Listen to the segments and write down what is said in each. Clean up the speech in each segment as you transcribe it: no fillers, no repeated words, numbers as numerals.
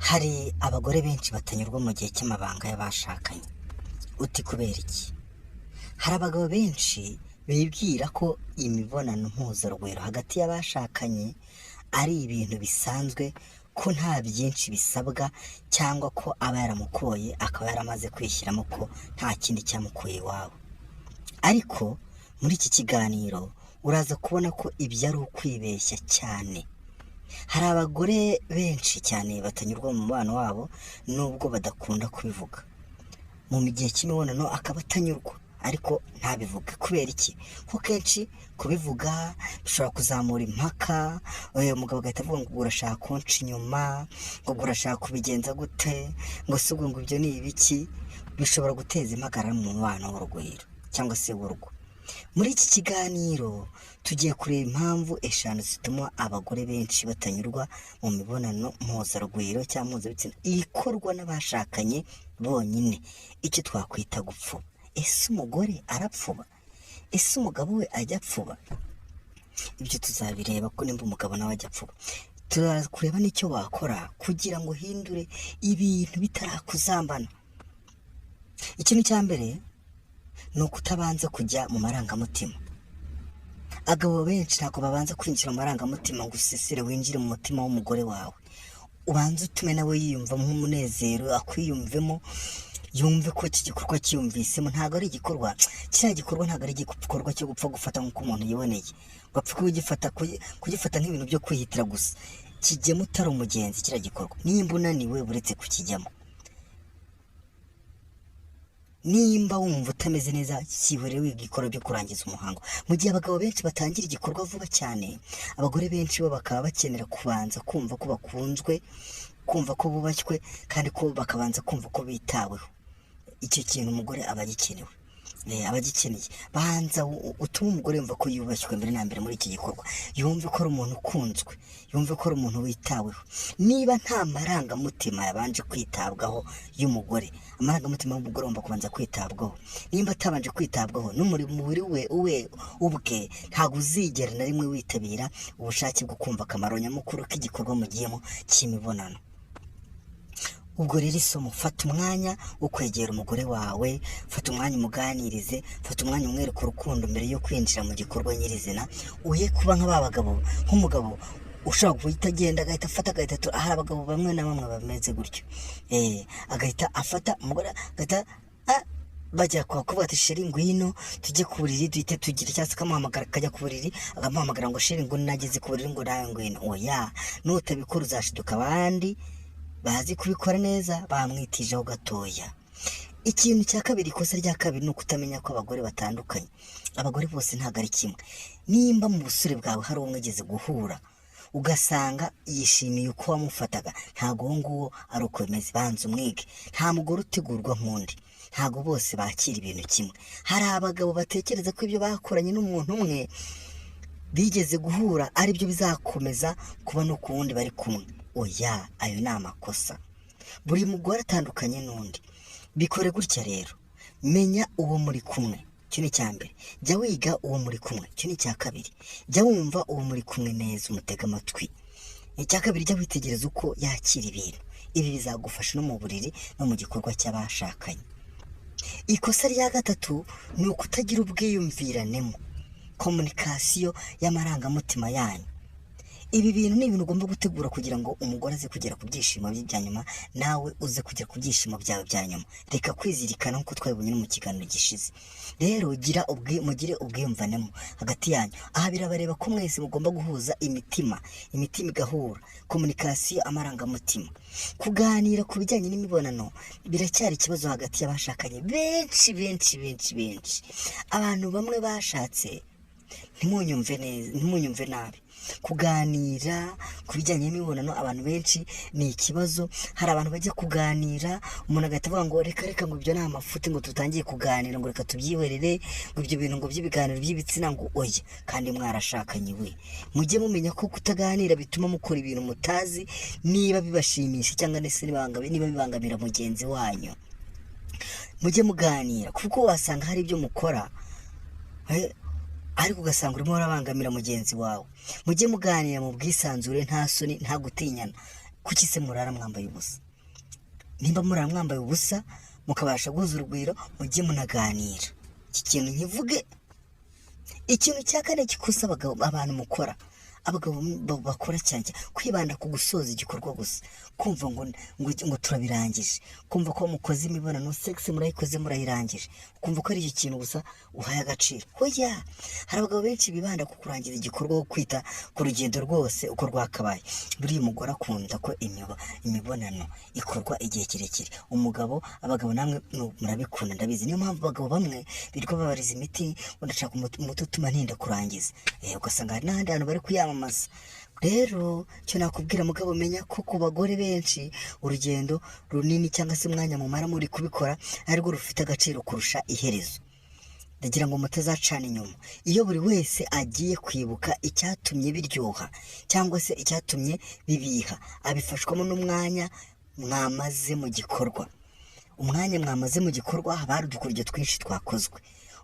Hari abagore benshi batanyurwa mu gihe cy'amabanga y'abashakanye. Uti kubera iki? Hari abagabo benshi bibwira ko imibonano mpuzarugwiro hagati y'abashakanye ari ibintu bisanzwe, ko nta byinshi bisabwa, cyangwa ko aba yaramukoye akaba yaramaze kwishyiramo ko nta kindi cyamukuye iwabo. Ariko muri iki kiganiro uraza kubona ko ibyo ari ukwibeshya cyane. Hari abagore benshi cyane batanyurwa mu mubano wabo nubwo badakunda kubivuga. Mu gihe cy'imibonano akaba atanyurwa ariko ntabivuge. Kubera iki? Kuko kenshi kubivuga bishobora kuzamura impaka, umugabo agahita avuga ngo urashaka kunca inyuma, ngo urashaka kubigenza gute, ngo si ubwo ngo ibyo ni ibiki, bishobora guteza impagarara mu mubano w'urugwiro cyangwa se w'urugo. Muri iki kiganiro tugiye kureba impamvu 5 zituma abagore benshi batanyurwa mu mibonano mpuzarugwiro cyangwa mpuzabitsina ikorwa n'abashakanye bonyine, icyo twakwita gupfuba. Ese umugore arapfuba? Ese umugabo we ajya apfuba? Ibyo tuzabireba ko nimba umugabo nawe ajya apfuba. Turaza kureba n'icyo wakora kugira ngo uhindure ibintu bitarakuzambana. Ikintu cya mbere ni ukutabanza kujya mu marangamutima. Abagabo benshi ntabwo babanza kwinjira mu marangamutima ngo usesere winjire mu mutima w'umugore wawe, ubanze utume nawe yiyumvamo nk'umunezero, akwiyumvemo, yumve ko iki gikorwa cyiyumvisemo. Ntabwo ari igikorwa, kiriya gikorwa ntabwo ari igikorwa cyo gupfa gufata nk'uko umuntu yiboneye, ngo apfe kugifata nk'ibintu byo kwihitira gusa. Kijyemo utari umugenzi kiriya gikorwa. Nimba unaniwe uretse kukijyamo, nimba wumva utameze neza cyihorere wiga igikorwa byo kurangiza umuhango. Mu gihe abagabo benshi batangira igikorwa vuba cyane, abagore benshi bo bakaba bakenera kubanza kumva ko bakunzwe, kumva ko bubashywe, kandi ko bakabanza kumva ko bitaweho. Icyo kintu umugore aba agikenewe, aba agikeneye. Banza utume umugore yumva ko yubashywe mbere na mbere muri iki gikorwa, yumve ko ari umuntu ukunzwe, yumve ko ari umuntu witaweho. Niba nta marangamutima yabanje kwitabwaho y'umugore, amarangamutima y'umugore agomba kubanza kwitabwaho. Nimba atabanje kwitabwaho n'umubiri we ubwe, ntabwo uzigera na rimwe witabira ubushake bwo kumva akamaro nyamukuru k'igikorwa mugiyemo cy'imibonano. Ubwo rero isomo, fata umwanya wo kwegera umugore wawe, fata umwanya umuganirize, fata umwanya umwereke urukundo mbere yo kwinjira mu gikorwa nyirizina. Uye kuba nka ba bagabo, nk'umugabo ushobora guhita agenda agahita afata agahita hari abagabo bamwe na bamwe bameze gutyo, agahita afata umugore agahita bajya kwa kuvuga ati chérie ngwino tujye ku buriri duhite tugire, cyangwa se akamuhamagara akajya ku buriri akamuhamagara ngo chérie ngo nageze ku buriri ngo nawe ngwino. Oya, nutabikora uzashiduka abandi bazi kubikora neza bamwitijeho gatoya. Ikintu cya kabiri, ikosa rya kabiri ni ukutamenya ko abagore batandukanye. Abagore bose ntabwo ari kimwe. Nimba mu busore bwawe hari uwo mwigeze guhura ugasanga yishimiye uko wamufataga, ntabwo uwo nguwo ari uko bimeze. Banza umwige. Nta mugore utegurwa nk'undi, ntabwo bose bakira ibintu kimwe. Hari abagabo batekereza ko ibyo bakoranye n'umuntu umwe bigeze guhura ari byo bizakomeza kuba no ku wundi bari kumwe. Oya, ayo ni amakosa. Buri mugore atandukanye n'undi. Bikore gutya rero: menya uwo muri kumwe, icyo ni icya mbere. Jya wiga uwo muri kumwe, icyo ni icya kabiri. Jya wumva uwo muri kumwe neza, umutega amatwi. Icya kabiri, jya witegereza uko yakira ibintu. Ibi bizagufasha no mu buriri no mu gikorwa cy'abashakanye. Ikosa rya gatatu ni ukutagira ubwiyumviranemo, communication y'amarangamutima yanyu. Ibi bintu ni ibintu ugomba gutegura kugira ngo umugore aze kugera ku byishimo bye bya nyuma, nawe uze kugera ku byishimo byawe bya nyuma. Reka kwizirikana nk'uko twabibonye no mu kiganiro gishize. Rero mugire ubwiyumvanemo hagati yanyu. Aha birabareba ko mwese mugomba guhuza imitima, imitima igahura, communication, amarangamutima. Kuganira ku bijyanye n'imibonano biracyari ikibazo hagati y'abashakanye benshi benshi benshi benshi. Abantu bamwe bashatse, ntimunyumve neza, ntimunyumve nabi, kuganira ku bijyanye n'imibonano abantu benshi ni ikibazo. Hari abantu bajya kuganira umuntu agahita avuga ngo reka reka, ngo ibyo ni amafuti, ngo tutangiye kuganira, ngo reka tubyihorere, ngo ibyo bintu ngo by'ibiganiro by'ibitsina ngo oya. Kandi mwarashakanye we, mujye mumenya ko kutaganira bituma mukora ibintu mutazi niba bibashimisha cyangwa se niba bibangamira mugenzi wanyu. Mujye muganira, kuko wasanga hari ibyo mukora ariko ugasanga urimo urabangamira mugenzi wawe. Mujye muganira mu bwisanzure, nta soni, nta gutinyana. Kuki se murara mwambaye ubusa? Nimba murara mwambaye ubusa mukabasha guhuza urugwiro, mujye munaganira. Iki kintu nkivuge. Ikintu cya kane gikosa abagabo, abantu mukora, abagabo bakora cyane cyane, kwibanda ku gusoza igikorwa gusa, kumva ngo turabirangije, kumva ko mukoze imibonano, sex murayikoze murayirangije, kumva ko ari icyo kintu gusa uhaye agaciro. Hoya, hari abagabo benshi bibanda ku kurangiza igikorwa wo kwita ku rugendo rwose uko rwakabaye. Buriya umugore akunda ko imibonano ikorwa igihe kirekire. Umugabo, abagabo namwe murabikunda, ndabizi. Niyo mpamvu abagabo bamwe birirwa babariza imiti ngo ndashaka umuti utuma ntinda kurangiza. Ugasanga hari n'ahandi hantu bari kuyamamaza. Rero icyo nakubwira mugabo, menya ko ku bagore benshi urugendo runini cyangwa se umwanya mumara muri kubikora arirwo rufite agaciro kurusha iherezo. Ndagira ngo mutazacana inyuma. Iyo buri wese agiye kwibuka icyatumye biryoha cyangwa se icyatumye bibiha, abifashwamo n'umwanya mwamaze mu gikorwa. Umwanya mwamaze mu gikorwa haba hari udukoryo twinshi twakozwe.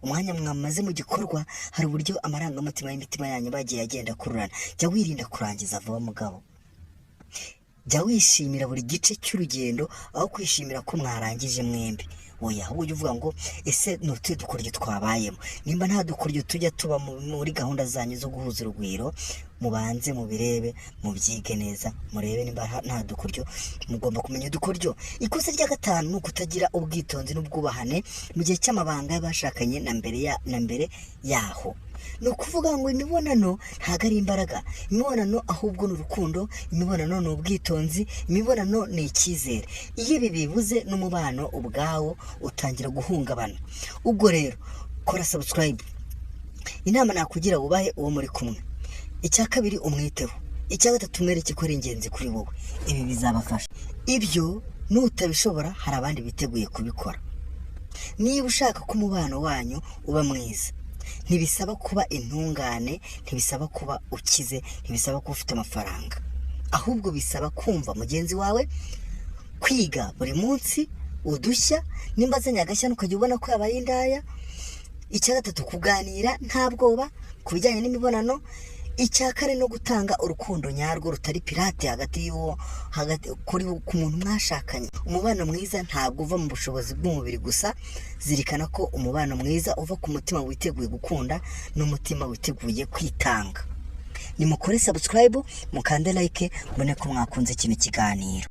Umwanya mwamaze mu gikorwa hari uburyo amarangamutima y'imitima yanyu bagiye agenda akururana. Jya wirinda kurangiza vuba mugabo, jya wishimira buri gice cy'urugendo aho kwishimira ko mwarangije mwembi. Oya, ahubwo ujye uvuga ngo ese ni utuhe dukoryo twabayemo? Nimba nta dukoryo tujya tuba muri gahunda zanyu zo guhuza urugwiro, mubanze mubirebe, mubyige neza, murebe nimba nta dukoryo. Mugomba kumenya udukoryo. Ikosa rya gatanu ni ukutagira ubwitonzi n'ubwubahane mu gihe cy'amabanga y'abashakanye na mbere yaho. Ni ukuvuga ngo imibonano ntabwo ari imbaraga, imibonano ahubwo ni urukundo, imibonano ni ubwitonzi, imibonano ni icyizere. Iyo ibi bibuze, n'umubano ubwawo utangira guhungabana. Ubwo rero kora subscribe. Inama nakugira: wubahe uwo muri kumwe. Icya kabiri, umwiteho. Icya gatatu, umwereke ko ari ingenzi kuri wowe. Ibi bizabafasha. Ibyo nutabishobora, hari abandi biteguye kubikora. Niba ushaka ko umubano wanyu uba mwiza, ntibisaba kuba intungane, ntibisaba kuba ukize, ntibisaba kuba ufite amafaranga, ahubwo bisaba kumva mugenzi wawe, kwiga buri munsi udushya, nimba azanye agashya ukajya ubona ko yabaye indaya. Icya gatatu, kuganira nta bwoba ku bijyanye n'imibonano. Icya kane, no gutanga urukundo nyarwo rutari pirate hagati y'uwo hagati kuri ku muntu mwashakanye. Umubano mwiza ntabwo uva mu bushobozi bw'umubiri gusa. Zirikana ko umubano mwiza uva ku mutima witeguye gukunda n'umutima witeguye kwitanga. Nimukore subscribe, mukande like, mbone ko mwakunze kino kiganiro.